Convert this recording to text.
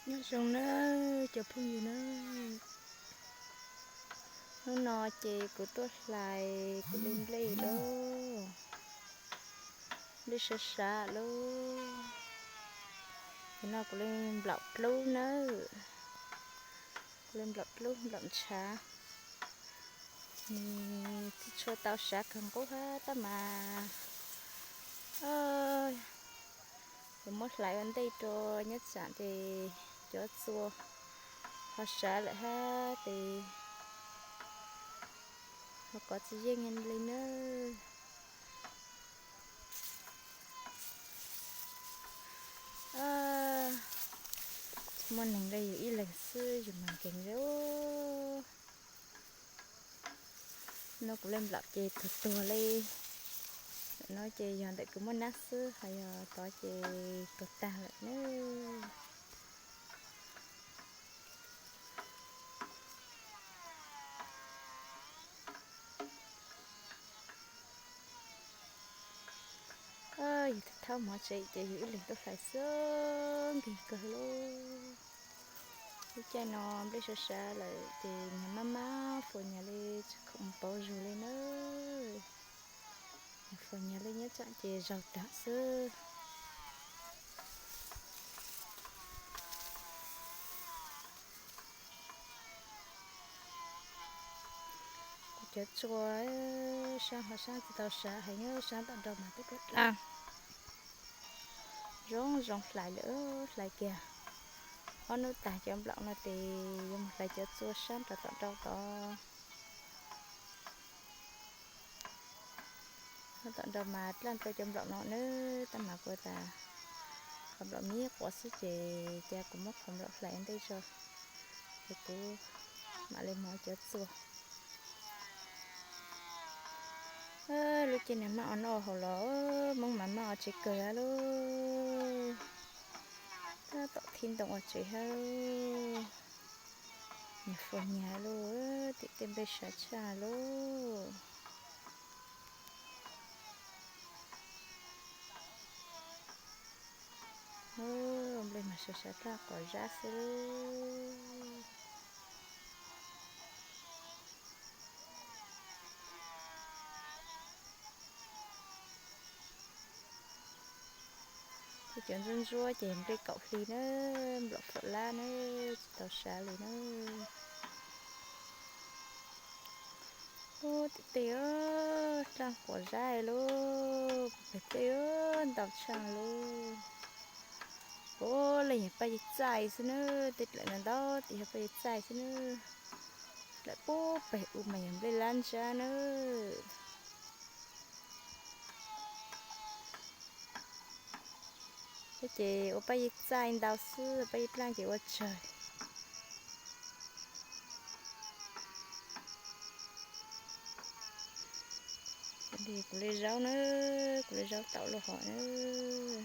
Nyob zoo nawb cov phooj ywg nawb. Hnub no ces kuv tuaj hlais kuv li nplej lauj, nplej sab sab lauj. Tam no kuv li nplaum dlub nawb, kuv li nplaum dlub nplaum ntshav. Nws tsis tshua tau sab kawg nqub hab tab mas kuv muab hlais ua ntej rau nyob tsam ces cov txua ho sab lawm hab ces ho kov tsis yeej li nawb. Muaj neeg li yus ib leeg xwb yus mas nkeeg li. No kuv li nplaum ces tuag tuag li. Ntawm no ces yog ntawm kuv muaj nab xwb, ho yog tod ces tuag tag lawm nawb. Yus thaub mov tsev ces yus ib leeg tuaj hlais xwb nkeeg kawg lauj. Lub caij no nplej sab sab lawm ces nyias maj maj faus nyias li, tsis khoom pauv zug li nawb. Nyias faus nyias li nyob tsam ces zaug tag xwb. Kuv cov tsua sab ho sab tsis tau sab heev, sab tom nrau mas twb dlaab. Zoo zoo hlais lawm, hlais kiag ob hnub tag cov nplaum no ces yuav mus hlais cov tsua sab rau tom nrau tod. Tom nrau mas dlaab rau cov nplaum no nawb, tab mas kuv tas qhov nplaum me quav xwb ces cia kuv muab qhov nplaum hlais ntej tso, ces kuv mam li mus cov tsua. Lub caij no maj ua noj haus los, Hmoob mas maj ua tsev kawg hab lauj. Tab tom thib ntoo ua tsev hab. Nyias faus nyias lauj, tim tej nplej sab tshaj lauj. Nplej mas sab sab dlaab quav zab xwb lauj. Kuv cov ntsuab ntsuab ces nplej kaum hli nawb, nplaum faum lab nawb, tsis tau sab li nawb. Ub, tim tej dlaab quav zab lauj, pem tej ntau tshaj lauj. Ub, leej yog paj yig txaij xwb nawb, tej dlaim no ntau tim yog paj yig txaij xwb nawb. Dlaim pub pem u mas yog nplej lab ntsab nawb. Ces ua paj yig txaij ntau xwb, paj yig dlaab ces ua tsawg. Kuv li zaub nawb, kuv li zaub taum luaj hov nawb.